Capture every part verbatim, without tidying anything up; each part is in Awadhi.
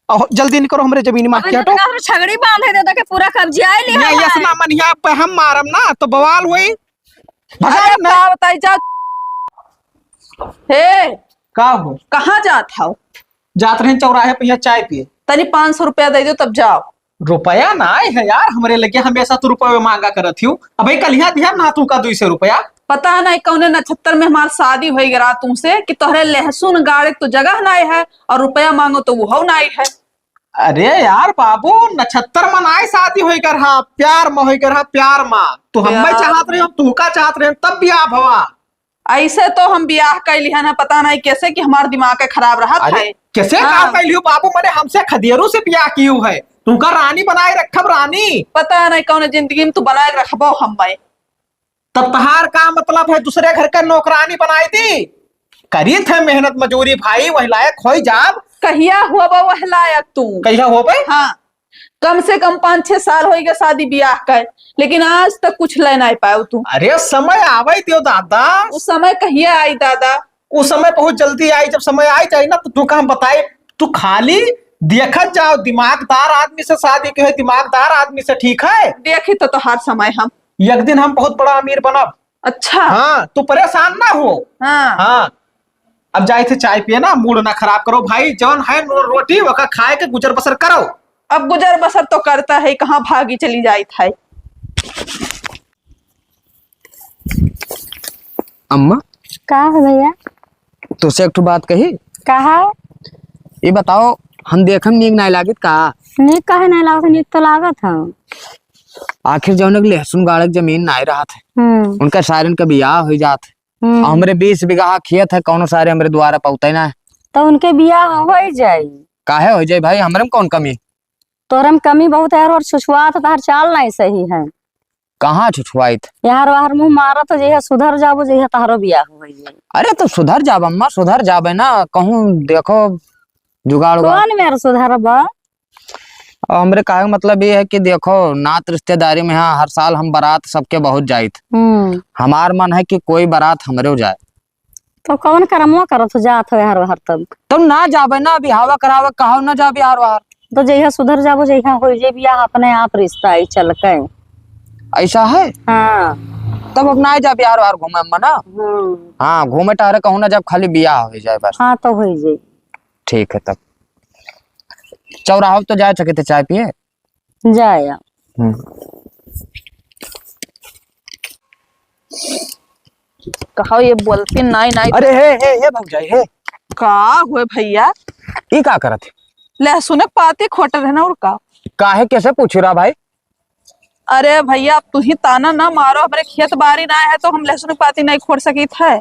अहो, जल्दी निकरो, हमरे जमीन मा अबे क्या तो तो? का हमरे छगड़ी बांधे दे, तो के पूरा कब्जिया ले नहीं, हमार। ऐसा ना मनिया पे हम मारम ना, तो बवाल होई। भगा अरे ना। का बताई जा। हे, का हो? कहाँ जात हौ? जात रहे चौराहे पे यहाँ चाय पिए। तनी पाँच सौ रुपया दे दो, तब जाओ। रुपया ना आए है यार, हमरे लगे हमेशा तू रुपये मांगा करत हियो। अबे कलिया दिया ना तू का दुई सौ रुपया। पता नहीं कौने नक्षत्र में हमार शादी होई गया तुमसे कि तोहरे लहसुन गाड़े तो जगह ना है और रुपया मांगो तो वो ना है। अरे यार बाबू, नक्षत्र मनाए शादी होई कर हा, प्यार में होई कर हा, प्यार में। तू हमें प्यार चाहत रहे हो, तू का चाहत रहे हो, तब बियाह भवा। ऐसे तो हम बियाह कैली है ना, पता नहीं कैसे कि हमार दिमाग के खराब रहत अरे, है। कैसे हाँ। काम कैली हो बाबू, मने हमसे खदेरू से बियाह की है, तुमका रानी बनाए रखब रानी। पता नहीं कौन जिंदगी में तू बनाए रखबो हम भाई। तब तहार का मतलब है दूसरे घर का नौकरानी बनाई दी? करी थे मेहनत मजूरी भाई, वही लायक होई जाब। कहिया हुआ बा वह लायक तू? कहिया हो बे? हाँ, कम से कम पाँच छह साल होई गए शादी बियाह का, लेकिन आज तक कुछ ले नहीं पाए तू। अरे समय आवे दियो दादा। उस समय कहिया आई दादा? उस समय बहुत जल्दी आई, जब समय आई जाए ना तो तू का हम बताए, तू खाली देखत जाओ, दिमागदार आदमी से शादी के है, दिमागदार आदमी से, ठीक है? देखी तो तोहार समय हम। एक दिन हम बहुत बड़ा अमीर बनब। अच्छा। हाँ, तू परेशान ना हो। हाँ। हाँ, अब जाए थे चाय पिए ना, मूड ना खराब करो भाई, जौन है नो-, रोटी वका खाए के गुजर बसर करो। अब गुजर बसर तो करता है, कहाँ भागी चली जाइत है। अम्मा। का है भैया? तोसे एक ठो बात कही। कहा? ये बताओ, हम देखम नीक नाय लागत का? नीक काहे नाय लागत? नीक तो लागत है। आखिर जौन एक लहसुन गाड़क जमीन नाय रहत है, हम्म। उनका सारन का बियाह हो जात है। हम्म। हमरे बीस बीघा खेत है, कौनो सारे हमरे द्वारा पौते ना है। तो उनके बियाह हो ही जाई। काहे हो जाई भाई, हमरे में कौन कमी? तोरे में कमी बहुत है और छुछुआत है, तोहर चाल नहीं सही है। कहाँ छुछुआइत? यार वाहर मुँह मारत हो, जइहा सुधर जाबो, जइहा तोहरो बियाह हो जाई। अरे तो सुधर जाब अम्मा, सुधर जाबे ना, कहूँ देखो जुगाड़ उगाड़। कौन मेर सुधरबा? अब हमरे कहे के मतलब ये है कि देखो, नात रिश्तेदारी में यहाँ हर साल हम बारात सबके बहुत जाइत। हम्म। हमार मन है कि कोई बारात हमरे जाए। तो कौन करमवा करत हो, जात हो यार बाहर तब? तब ना जाबे ना, बिहावा करावे कहो ना जाबे यार बाहर। तो जइहा सुधर जाबो, जइहा हो जे बियाह, अपने आप रिश्ता आई चल के। ऐसा है? हाँ। तब अब ना जाबे यार बाहर घूमे अम्मा ना। हम्म। हाँ, घूमे टहरे कहूँ ना जाब, खाली बियाह हो जाए बस। हाँ, तो हो जाए। ठीक है तब। चौराहा तो जाए सके थे चाय पिए? जाया। हम्म। कहो ये बोलती नाई, नाई। अरे हे, हे, हे भौजाई, हे। का हुए भैया? ई का करत है? लहसुन के पाती खोट रहे ना, और का? काहे, कैसे पूछ रहा भाई? अरे भैया, अब तू ही ताना ना मारो, हमरे खेत बारी ना है तो हम लहसुन के पाती नहीं खोट सकित है।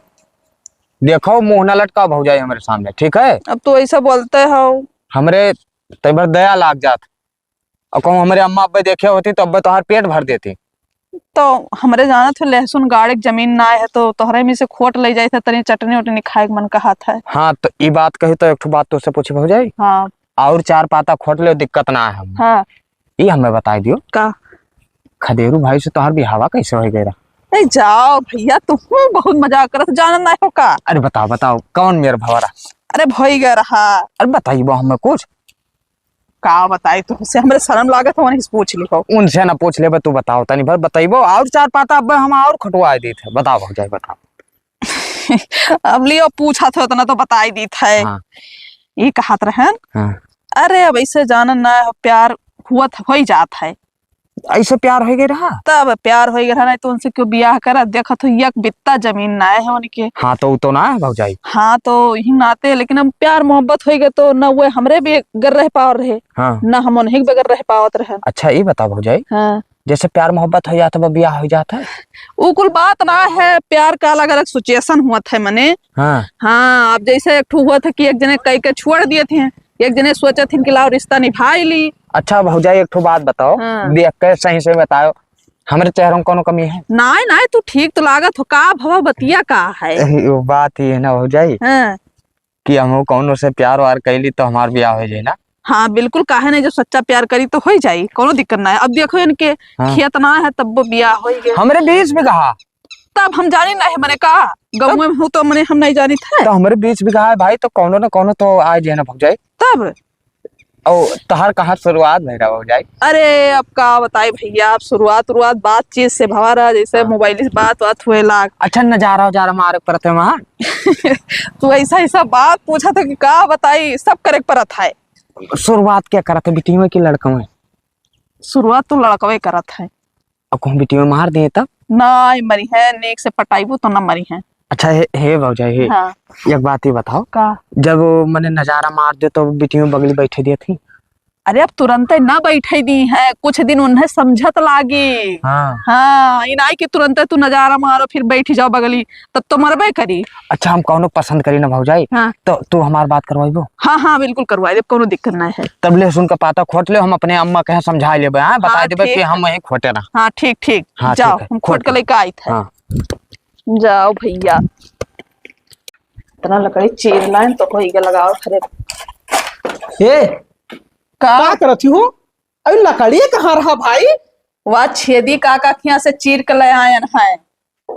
देखो, मुंह ना लटकाओ भौजाई हमरे सामने, ठीक है? अब तू ऐसा बोलते हो। हमरे तै भर दया लाग जात। और कहूँ हमरे अम्मा अब्बे देखे होती तो अब्बे तोहार पेट भर देती। तो हमरे जानत हो लहसुन गाड़े के जमीन ना है तो तोहरे में से खोट ले जाए थे, तनी चटनी उटनी खाए के मन कहत है। हाँ, तो ई बात कही तो एक ठो बात तोसे पूछी भौजाई। हाँ। और चार पाता खोट ले, दिक्कत ना है हम। हाँ। ई हमें बताई दियो। का? खदेरू भाई से तोहार बिहावा कैसे हो गए रहा? ए जाओ भैया, तुम बहुत मजाक करत, जानत ना हो का? अरे बताओ, बताओ, कौन मेर भवा रहा? अरे भई गए रहा। अरे बताइबो हमें कुछ। का बताई तुमसे, हमरे शर्म लागत हो, उनसे पूछ लिहो। उनसे ना पूछ लेबे, तू बताओ तनी भर बताइबो, और चार पाता अब हम और खटवाए देत है। बताओ भौजाई, बताओ। अब लियो पूछा था उतना तो बताई दीत है। हाँ। ये कहत रहन। हाँ। अरे अब ऐसे जानन ना हो, प्यार हुआ था, हो ही जात है। ऐसे प्यार हो गए रहा? तब प्यार हो गए रहा, नहीं तो उनसे क्यों बियाह करा? देखत हो एक बित्ता जमीन ना है उनके। हाँ, तो वो तो ना है भौजाई। हाँ, तो यही नाते, लेकिन अब प्यार मोहब्बत हो गए तो ना वो हमरे बगैर रह पावत रहे, हाँ। ना हम उन्हीं के बगैर रह पावत रहे। अच्छा, ये बताओ भौजाई, हाँ। जैसे प्यार मोहब्बत हो जाता, वो बियाह हो जाता है? वो कुल बात ना है, प्यार का अलग-अलग situation हुआ था मने। हाँ। हाँ, अब जैसे एक ठो हुआ था कि एक जने कई के छोड़ दिए थे, एक जने सोचे थे कि लाओ रिश्ता निभाई ली। अच्छा भौजाई, एक ठो बात बताओ, हाँ। देख के सही से बताओ, हमरे चेहरों में कोनो कमी है? नाय, नाय, तू ठीक तो लागत हो। का भवा बतिया का है? ए, वो बात ये है ना भौजाई, हाँ। कि हम कौनो से प्यार वार कैली तो हमार बियाह हो जाए ना। हाँ, बिल्कुल, काहे नहीं, जब सच्चा प्यार करी तो हो ही जाई, कोनो दिक्कत ना है। अब देखो इनके हाँ। खेत ना है तब वो बियाह हो ही गए। हमरे बीस बीघा। तब हम जानी नहीं, मने का गाँव में हूँ तो मने हम नहीं जानी थे। तो हमरे बीस बीघा है भाई, तो कौनो ना कौनो तो आ जाए ना भौजाई। तब और तोहार कहाँ शुरुआत भइल रहा भौजाई? अरे, अब का बताई भइया, अब शुरुआत उरुआत बातचीत से भवा रहा, जइसे हाँ। मोबाइल से बात बात हुए लाग। अच्छा, नजारा उजारा मारे परत है वहाँ? तू अइसा अइसा बात पूछत है कि का बताई, सब करे के परत है। शुरुआत के करत है, बिटिया की लड़का में? शुरुआत तो लड़कवे करत है। अब कहूँ बिटिया मार दिए तब? नाहीं मरिहैं, नीक से पटाइबू तो न मरिहैं। अच्छा, हे, हे भौजाई, हे, हाँ। एक बात ही बताओ। का? जब वो मने नजारा मार दे तो बिटिया बगली बैठे दिए थी? अरे, अब तुरंते न बैठे दिहैं, कुछ दिन उन्हें समझत लागी। हाँ। हाँ, ई नाहीं कि तुरंते तू नजारा मारो फिर बैठ जाओ बगली, तब तो मरबे करी। अच्छा, हम कौनो पसंद करी ना भौजाई, हाँ। तो तू हमार बात करवाइबो? हाँ, हाँ, बिल्कुल करवाई देब, कौनो दिक्कत ना है। तब लहसुन का पाता खोट ले, हम अपने अम्मा के यहाँ समझा लेबे, हाँ, बता हाँ, देबे ठीक कि है। हम वहीं खोटे ना। हाँ, ठीक, ठीक। हाँ, जाओ, ठीक है, हम खोट खोट के के। लेके आइत है। हाँ। जाओ भइया, इतना लकड़ी चीर लाइन तो होई गया लगाओ खरे। ए, का? का करत ही हो? अरे लकड़ी कहाँ रहा भाई? वा छेदी काका खिया से चीर के ले आयन है।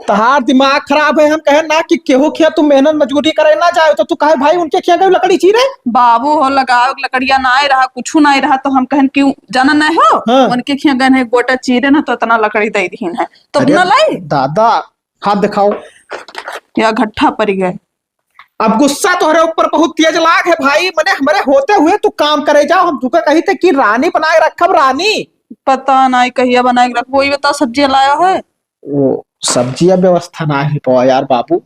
तहार दिमाग खराब है, हम कहे ना कि केहू खिया तू मेहनत मजदूरी करे ना जाए, तो तू काहे भाई उनके खिया गए लकड़ी चीरे? बाबू हो लगाओ, लकड़िया नाहीं रहा, कुछ नाहीं रहा, तो हम कहन कि जाना नहीं हो, हाँ। उनके खिया गए हैं गोटा चीरे ना, तो इतना लकड़ी दे दीन है, तो अरे ना लाई। दादा, हाथ दिखाओ। या घट्ठा पड़ गए। अब गुस्सा तोहरे ऊपर बहुत तेज लाग है भाई, मने हमरे होते हुए तू काम करे जाओ, हम तुका कही थे कि रानी बनाए रखब, रानी। पता नहीं कहिया बनाए रखबो, ये बता सब्जी लाया है? वो सब्जिया व्यवस्था ना ही पावा यार बाबू।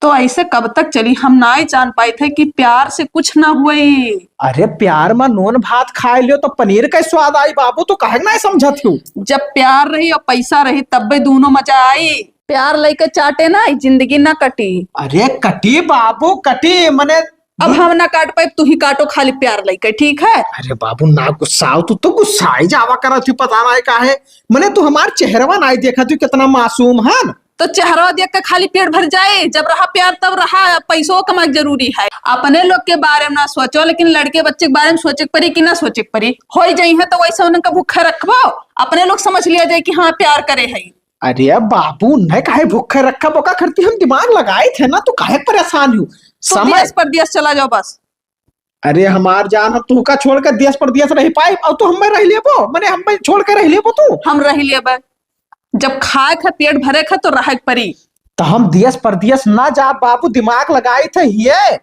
तो ऐसे कब तक चली? हम नाई जान पाए थे कि प्यार से कुछ ना हुई। अरे प्यार में नून भात खाए लियो तो पनीर का स्वाद आई बाबू, तू काहे नाई समझत हो? जब प्यार रही और पैसा रही तब भी दोनों मजा आई। प्यार लइके चाटे ना, ई जिंदगी ना कटी। अरे कटी बाबू, कटी, मने अब हम ना काट पाए, तू ही काटो खाली प्यार लइके, ठीक है? अरे बाबू, ना गुस्साओ, तू तो गुस्साई जावा करत ही, पता ना काहे। मने तू हमार चेहरवा नाई देखत ही, कितना मासूम है ना। तो चेहरवा देख के खाली पेट भर जाए, जब रहा प्यार तब रहा, पैसो कमाए के जरूरी है। अपने लोग के बारे में ना सोचो, लेकिन लड़के बच्चे के बारे में सोचे के पड़ी कि ना सोचे के पड़ी? हो ही जाई है तो वैसे उनका भूखे रखबो, अपने लोग समझ लिया जाए कि हाँ प्यार करे है। अरे बाबू, उन्हें काहे भूखे रखब, ओका खरती हम दिमाग लगाए थे ना, तू काहे परेशान हो? तू समय देश परदेश चला जाओ बस। अरे हमार जान, हम तुहका छोड़ के देश परदेश रह पाई, और तू हमें रह लेबो, मने हमें छोड़ के रह लेबो तू? हम रह लेबे, जब खाए के पेट भरे के तो रहे के पड़ी। तो हम देश परदेश ना जा बाबू, दिमाग लगाई थे हिये।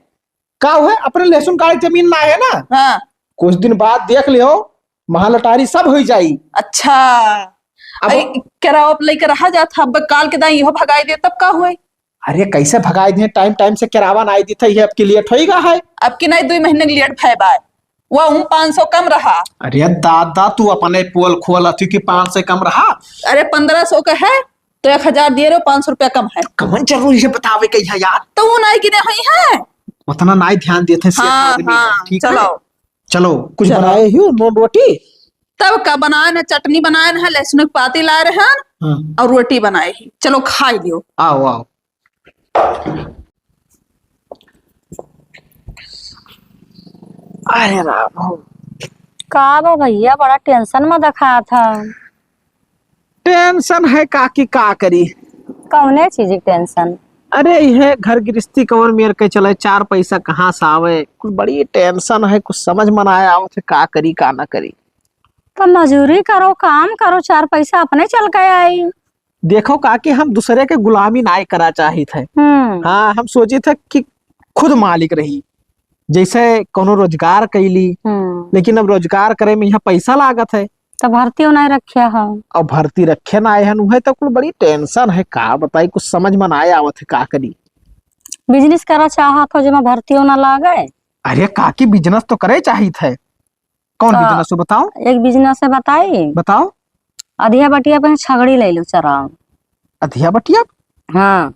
का हुए, अपने लहसुन काटे जमीन ना है ना? हाँ। कुछ दिन बाद देख लियो, महालटारी सब हो जाई। अच्छा। अब आई, केरावा पे लेके रहा जात है, अब काल के दाई इहो भगाई दे, तब का हुए? अरे कैसे भगाई दे, टाइम टाइम से केरावा नाई देते, ये अब की लेट होई गा है। अब की नाई, दुई महीने के लेट भय बाय, वह उम पाँच सौ कम रहा। अरे दादा, तू अपने पोल खोल अथी की पाँच सौ कम रहा। अरे पन्द्रह सौ का है, तो एक हजार दिए रहो, पाँच सौ रुपया कम है। कौन जरूरी है बतावे के यहाँ यार? तो वो नाई गिने हुई है। उतना नाई ध्यान देते हैं, सेठ हाँ, आदमी है, हाँ, ठीक है? चलो। चलो, कुछ चलो। बनाए ही हो, नून रोटी? तब का बनाए ना, चटनी बनाए ना, लहसुन की पाती लाए रहे हैं हाँ। और रोटी बनाए ही। चलो, खाई लियो। आओ, आओ। अरे राम हो। का बा भैया, बड़ा टेंशन में दिखात है। टेंशन है काकी, का करी? कौने चीज की टेंशन? अरे, यह घर गृहस्थी कौन मेर के चले, चार पैसा कहाँ से आवे, कुछ बड़ी टेंशन है, कुछ समझ में ना आवत है, का करी, का ना करी। तो मजूरी करो, काम करो, चार पैसा अपने चल के आई। देखो काकी, हम दूसरे के गुलामी नाय करा चाहित है। हम्म। हाँ, हम सोचित है कि खुद मालिक रही, जैसे कोनो रोजगार कैली, हम्म। लेकिन अब रोजगार करे में यहाँ पैसा लागत है। तो भर्ती नाय रखे हो। अब भर्ती रखे ना आए हैं, उहे तो कुल बड़ी टेंशन है, का बताई, कुछ समझ में ना आवत है, का करी। बिजनेस करा चाहत हो, जेमा भर्तियों ना लागे। अरे काकी, बिजनेस तो करे चाहित है। कौन का? बिजनेस हो बताओ? एक बिजनेस है, बताई? बताओ। अधिया बटिया पे छगड़ी ले लो, चराओ। अधिया बटिया? हाँ।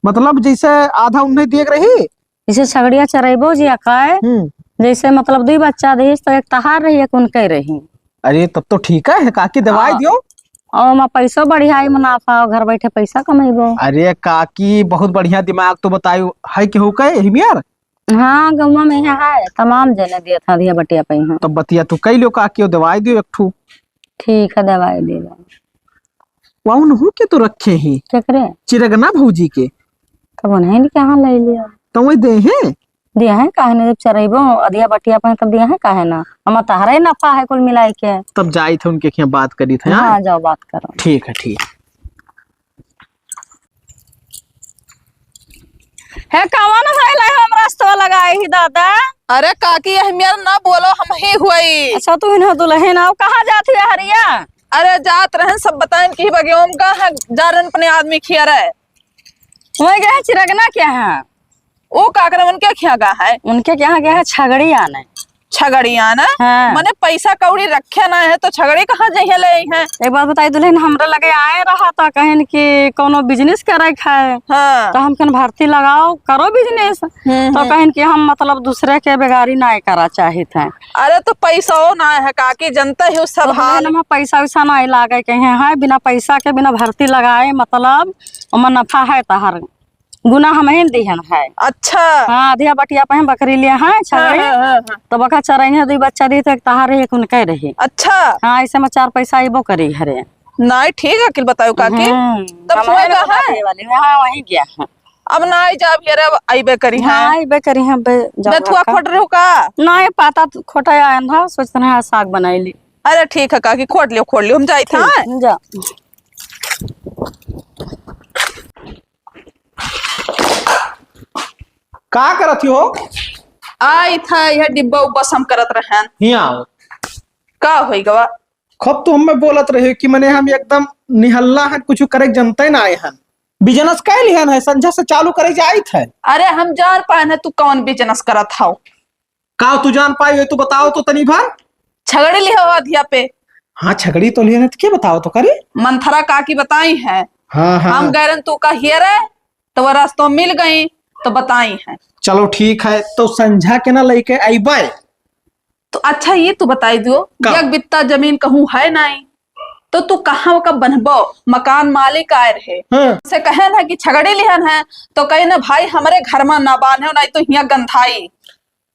मतलब जैसे आधा उन्हें दिए के रही? जैसे छगड़िया चरेबो जी अकाए, हम्म। जैसे मतलब दुई बच्चा देहिस तो एक तहार रही, एक उनके रही। अरे तब तो ठीक है, काकी दवाई हाँ। दियो। और ओमा पैसो बढ़िया आई, मुनाफा, और घर बैठे पैसा कमेबो। अरे काकी, बहुत बढ़िया दिमाग तो बताई, है केहू के एहमियर? हाँ, गौवा में यहाँ है, तमाम जने दिया था अधिया बटिया पे यहाँ। तो बतिया तू कई लियो काकी, दवाई दियो एक ठू। ठीक है, दवाई दे दो। वाउन हो के तो रखे ही। केकरे? चिरगना भौजी के। तब उन्हें के यहाँ ले लिया। तो वही दे हैं? दिया है, काहे ना, जब चरइबो अधिया बटिया पे तब दिया है, काहे ना? हम तहरा ही नफा है कुल मिलाई के। तब जाइत है उनके खियाँ बात करित है, हाँ, हाँ? जाओ बात करो। ठीक है, ठीक। हे, कवन भइल है हम रस्तवा लगाए ही दादा? अरे काकी, यह मेर ना बोलो, हम ही हुई। अच्छा, तू इन्हें दुल्हन आओ, कहाँ जात हुई हरिया? अरे जात रहन, सब बताइन कि बगियों का है, जा रहन अपने आदमी खिया रहे। वही गए चिरगना क्या है? ओ का करे, उनके क्या गा है? उनके क्या गया है, छगड़ी आने। छगड़ी आने? हाँ। मने पैसा कौड़ी रखे ना है तो छगड़ी कहाँ जइहे ले आई है? एक बात बताई दुल्हन, हमरा लगे आए रहा था, कहन कि कोनो business करे के है। हाँ। तो हम कहन भर्ती लगाओ, करो business। हम्म, तो हम्म। कहन कि हम मतलब दूसरे के बेगारी ना करा चाहित है। अरे तो पैसा हो ना है काकी, जनता ही सब तो हाल। दुल्हन में पैसा वैसा ना लागे कहे है, बिना पैसा के बिना भर्ती लगाए मतलब ओमा नफा है तहार। गुना हमहिन दिहन है। अच्छा। हाँ, अधिया बटिया पे हम बकरी लिए हैं, हाँ, छगड़ी। हाँ, हाँ, हाँ। तो बका चरइने दुई बच्चा दी, तो एक तहार रही, एक उनके रही। अच्छा। हाँ, ऐसे में चार पैसा अइबो करी घरे। नाई, ठीक है, अकिल बताओ काकी। हम्म, तब हमारे हुए का बता है? देवे वाली, हाँ, वहीं गया है। अब नाई जाब यार, अब अइबे करी हाँ, हैं। अइबे करी हैं, बे, जाब बथुआ आपका। खोट रहे हो का? नाई, पाता तो खोटा आयन था, सोचते हैं आज साग बनाई ली। अरे ठीक है काकी, खोट लियो, खोट लियो, हम जाइत ठीक, हैं। जा। का करत हो? आई था, यह डिब्बा उब्बा सम करत रहन। हियाँ आओ। का होई गवा? खूब तो हमें बोलत रहे कि मने हम एकदम निहल्ला हन, कुछ करे के जनते ना आए हन। Business कै लिहन है, संझा से चालू करे जाइत है। अरे हम जान पाए ना तू कौन business करत हौ। का तू जान पाई, तू बताओ तो तनी भर। छगड़ी लिहो अधिया पे। हाँ, छगड़ी तो लिहन है, तो के बताओ तो करे? मंथरा काकी बताई है। हाँ, हाँ। हम गैरन तू का हियरे, तो वह रास्तों मिल गई, तो बताई है। चलो ठीक है, तो संझा के ना लेके अइबे। तो अच्छा, ये तू बताई दियो, का? एक बित्ता जमीन कहूँ है नाई, तो तू कहाँ ओका बनबो? मकान मालिक आए रहे, हाँ। से कहे ना कि छगड़ी लिहन है, तो कहे ना, "भाई, हमरे घर में ना बांधे, नहीं तो हियाँ गंधाई।"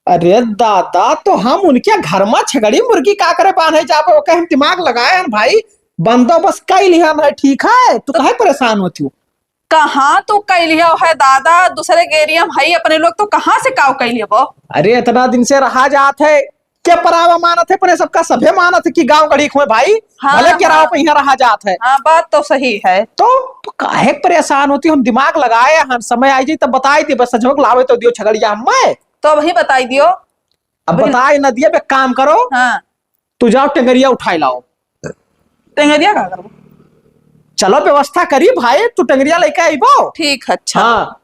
अरे दादा, तो हम उनके घर में छगड़ी मुर्गी का करे बांधे जाबे? ओके हम दिमाग लगाए हन भाई, बंदोबस्त कई लिहन है, ठीक है, तू तो काहे परेशान होती हो? कहाँ तू कई लिया है दादा, दूसरे के area में है अपने लोग, तो कहाँ से काव कई लिया वो? अरे इतना दिन से रहा जात है, के परावा मानत है, अपने सबका सभे मानत है कि गाँव गढ़ी खोए भाई, हाँ, भले हाँ। किराया पे यहाँ रहा जात है। हाँ, बात तो सही है। तो, तो काहे परेशान होती, हम दिमाग लगाए, हम समय आई जाई तब बताई दे, बस सजवक लावे तो दियो छगड़िया हमें। तो अबही बताई दियो। अब अबही बताई ना दिया, एक काम करो। हाँ। तू जाओ टेंगरिया उठाए लाओ। टेंगरिया का करबो? चलो व्यवस्था करी भाई, तू टेंगरिया लेके आइबो। ठीक है, अच्छा। हाँ।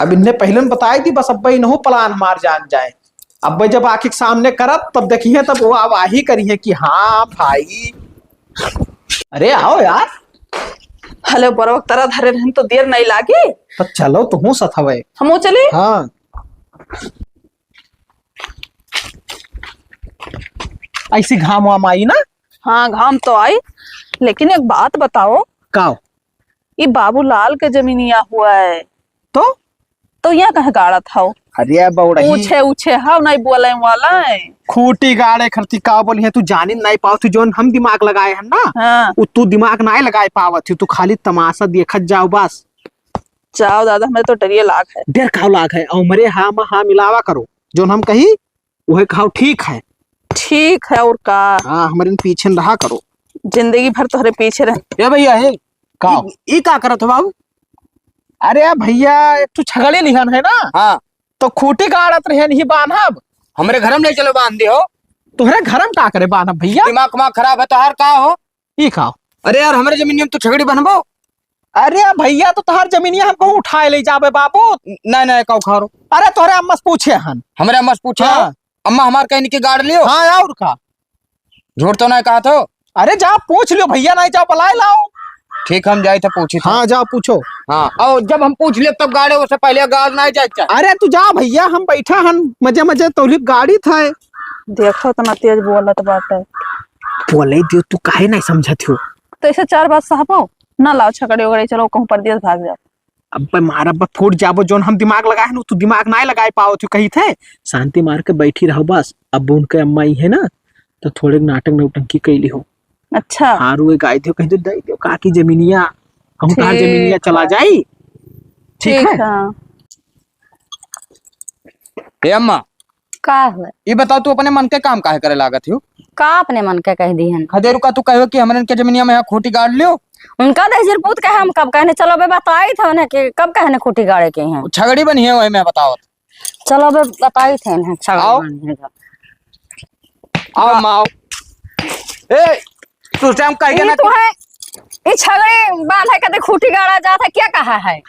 अब इन्हें पहले न बताई दी, बस अब इन्हों plan हमार जान जाए। अब जब आँखी के सामने करत, तब देखिए, तब वो आवाही करिए कि हाँ भाई। अरे आओ यार। हेलो, बरवक तरा धरे रहन तो देर नहीं लागी। तो चलो, तुहूँ साथ हवे। हमहूँ चली? हाँ। ऐसी घाम वाम आई ना? हाँ, घाम तो आई, लेकिन एक बात बताओ। का? ई बाबूलाल के जमीनिया हुआ है। तो? तो यहाँ कहाँ गाड़त हौ? अरे बौड़ही। पूछे उछे हौ, नहीं बोले वाला है। खूटी गाड़े खरती का बोली है, तू जानी नहीं पावत, तू जोन हम दिमाग लगाए हैं ना, हाँ। वो तू दिमाग नहीं लगाए पावत, तू खाली तमाशा देखत जाओ बस। जाओ दादा, हमें तो डरिए लाग है। डर का लाग है? हमरे हाँ में हाँ मिलावा करो, जोन हम कही, वह कहो ठीक है। ठीक है, और का? हाँ, हमरे पीछे न रहा करो। जिंदगी भर तोहरे पीछे रह। ए भैया, हे, का? ई, ई का करत हो बाबू? अरे भैया, एक ठो छगड़ी लिहन है ना? हाँ। तो खूटी गाड़त रहन ही बान्हब। हमरे घर में ले चलो, बांध दे हो। तोहरे घर में का करे बान्हब भैया? दिमाग, दिमाग खराब है तोहार, का हो? ई का? अरे यार, हमरे जमीन में तू छगड़ी बन्हबो? अरे भैया, तो तोहार जमीनिया हम कहूँ उठाए ले जाबे बाबू? न-, नहीं, नहीं, का उखाड़ो? अरे तोहरे अम्मा से पूछे हन। हमरे अम्मा से पूछे हाँ। हो? अम्मा हमार कहीं के गाड़ लियो? हाँ, और का? झूठ तो नहीं कहा थो? अरे जा पूछ लियो भैया, नहीं जा बुलाए लाओ। ठीक, हम जाए थे पूछी थे। हाँ, जाओ पूछो। हाँ, और जब हम पूछ ले तब गाड़े, उससे पहले गाड़ नहीं जाए चाहे। अरे तू जा भैया, हम बैठा हन मजे मजे, तौलिक गाड़ी था। देखो तना तेज बोलत बाटे। बोले दियो, तू काहे नहीं समझत हो? तो ऐसे चार बात सहबो ना, लाओ छकड़े उगड़े, चलो कहूँ परदेस भाग जाओ। अब मारा बा फूट जाबो, जोन हम दिमाग लगाए हैं, तू दिमाग नहीं लगाए पाओ, तू कही थे शांति मार के बैठी रहो बस। अब उनके अम्मा ही है ना, तो थोड़े नाटक नौटंकी कैली हो। अच्छा। हारू एक आए थे, कह दो, दे दो काकी जमीनिया, कहूँ कहाँ ठीक जमीनिया चला है। जाई। ठीक ठीक है। है। ए अम्मा, का हुआ? ई बताओ, तू अपने मन के काम काहे करे लागत हो? का अपने मन के कह दी हन? खदेरू का तू कहो कि हमरन के जमीनिया में यहाँ खूंटी गाड़ लियो? उनका दहिजर पूत कहे, हम कब कहने, चलो बे बताई थे उन्हें कि कब कहने खूंटी गाड़े के हैं। छगड़ी बनी है वही में बताओ। चलो बे बताई थे इन्हें, छगड़ी आओ। बनी है जब। आओ अम्मा, आओ। ए, तू से हम कह ई ना तू कि है, ई छगड़ी बांधे के खूंटी गाड़ा जात है, क्या कहा है?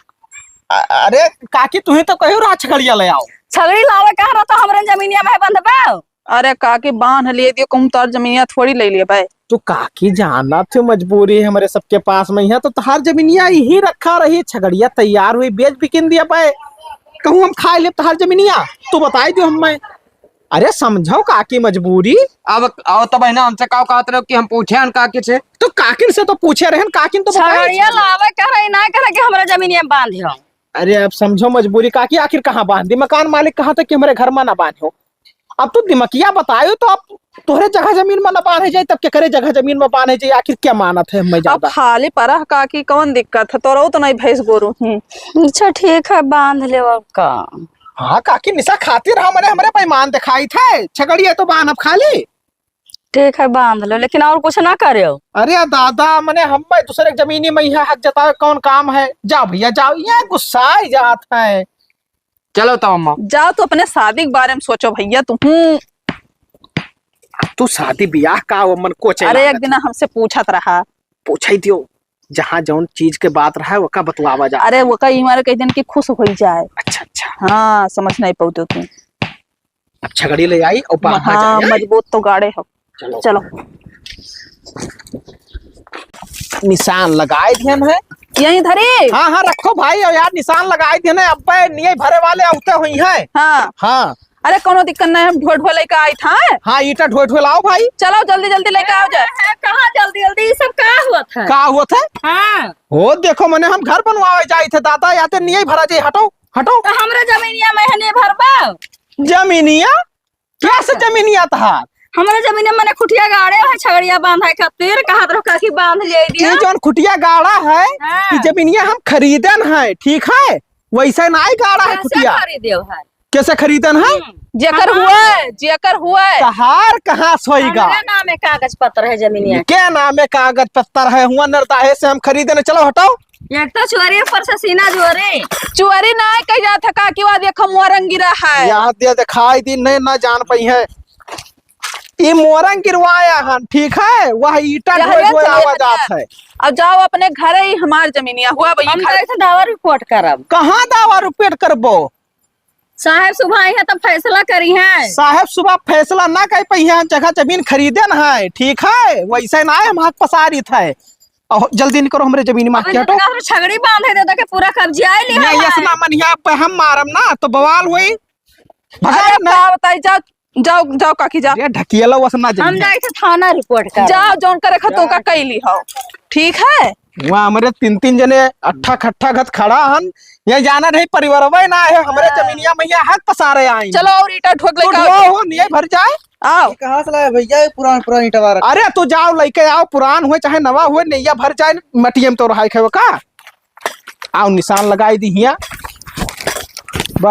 अ-, अरे काकी, तू ही तो कहो रहा छगड़िया ले आओ। छगड़ी लावे कह रहा तो हमरे जमीनिया में बंधबे। अरे काकी, बांध लिए दियो, कहूँ तोर जमीनिया थोड़ी ले लिए भाई। तू काकी, जाना थे मजबूरी है हमरे सबके पास में, यहाँ तो तहार जमीनिया यही रखा रही, छगड़िया तैयार हुई, बेच बिकिन दिया पाए, कहूँ हम खाए ले तहार जमीनिया, तू बताई दियो हमें। अरे समझो काकी मजबूरी। अब आओ तब है ना, हमसे का कहत रहो कि हम पूछे हन काकी से? तो काकिन से तो पूछे रहन, काकिन तो बताई छगड़िया लावे कह रही, ना कह रही कि हमरा जमीनिया में बांध हो। अरे अब समझो मजबूरी काकी, आखिर कहाँ बांध दी? मकान मालिक कहा था कि हमरे घर में ना बांध हो। अब तू दिमकिया बतायो तो अब तोहरे जगह जमीन में ना बांधे जाए, तब केकरे जगह जमीन में बांधे जाए? आखिर क्या मानत है हमें अब ज्यादा? खाली परह काकी, कौन दिक्कत है? तोरो तो नहीं भैंस गोरू ही। अच्छा ठीक है, बांध ले अब का। हाँ काकी, निशा खातिर हमरे, हमरे बेईमान दिखाई थे। छगड़िया तो बांध अब खाली। ठीक है, बांध लो, लेकिन और कुछ ना करेओ। अरे दादा, मने हम भाई दूसरे के जमीनी में यहाँ हक जतावे कौन काम है? जाओ भैया जाओ, ये गुस्सा ही जात है। चलो तब अम्मा। जाओ तो अपने शादी के बारे में सोचो भैया तुम। तू शादी ब्याह का वो मन को चला अरे एक दिन हमसे पूछत रहा। पूछे दियो, जहाँ जौन चीज के बात रहा है, वका बतलावा जा। अरे वका ई मारे कह दिन कि खुश हो जाए। अच्छा, अच्छा। हाँ, समझ नहीं पाऊ तो तू। अब छगड़ी ले आई और बांधा हाँ, जाए। मजबूत तो गाड़े हो। चलो। चलो। निशान लगाए दिहन है। यहीं धरी? हाँ, हाँ, रखो भाई, और यार निशान लगाए दिहन है, अब्बे निये भरे वाले औते हुई हैं। हाँ। हाँ। अरे कोनो दिक्कत नहीं, हम ढोए ढोए लेके आई था। हाँ, ईटा ढोए ढोए लाओ भाई। चलो जल्दी जल्दी लेके आओ जाए। कहाँ जल्दी जल्दी, ये सब का हुआ था? का हुआ था? हाँ। ओ देखो, मने हम घर बनवावे जाई थे दादा, या ते निये भरा जाए, हटो, हटो। तो हमरा जमीनिया में है, नहीं भरबा? जमीनिया? कैसे जमीनिया तहार? हमरे जमीन में मने खुटिया गाड़े है, छगड़िया बांधे खातिर, कहत रहो काकी बांध ले दिया। ये जौन खुटिया गाड़ा है, हाँ। ये जमीनिया हम खरीदन है, ठीक है? वैसे नाई गाड़ा है कैसे खुटिया। खरीदे है? कैसे खरीदन है? हम्म। जेकर हाँ। हुए, जेकर हुए। तहार कहाँ सोईगा? हमरे नामे कागज पत्र है जमीनिया के। के नामे कागज पत्र है? हुआ नरदाहे से हम खरीदन, चलो हटाओ। एक तो चोरी ऊपर से सीना जोरे। चोरी ना कह जात है काकी, वा देखो मोरंग गिरा है। यहाँ दे दिखाई दी, नहीं ना जान पाई है। ई मोरंग गिरवाया हन, ठीक है, वह ईटा यह ढोए रे ढोए चले आवा हटिया। जात है। अब जाओ अपने घरे ही, हमार जमीनिया हुआ भाई हम घर। तो ऐसे दावा रिपोर्ट करब। कहाँ दावा रिपोर्ट करबो? साहेब सुबह आई है तब फैसला करी है। साहेब सुबह फैसला ना कर पाई है, जगह जमीन खरीदे न है, ठीक है, वैसे ना है, हम हक पसारित है। अहो, जल्दी निकरो, हमरे जमीन में अबे हटो। तो हमरे छगड़ी बांधे दे, ताकि पूरा कब्जिया ले नहीं, हमार। ऐसे ना मन, यहाँ पे हम मारम ना, तो बवाल होई। भगा अरे, ना। का बताई, जाओ, जाओ, जाओ, काकी, जाओ। अरे, ढकियला वस ना हम जाइए। जाई थे थाना रिपोर्ट कर। जाओ, जौन करे खा, तो का कैली हो, ठीक है? वहाँ हमरे तीन, तीन जने अट्ठा खट्ठा घत खड़ा हन, ये जाना नहीं, परिवारवा ना है, हमरे हाँ। जमीनिया में यहाँ हक पसारे आई। चलो, और ईटा ठोक तो लेके आओ। ढो हो, नहीं भर जाए। आओ। ये कहाँ से लाए भैया, ये पुरान, पुरान ईंटवा रखा? अरे तू जाओ, लेके आओ, पुरान हुए चाहे नवा हुए, नैया भर जाए, मटियम तो रहाई खाए का। आओ, निशान लगाई दी हिया।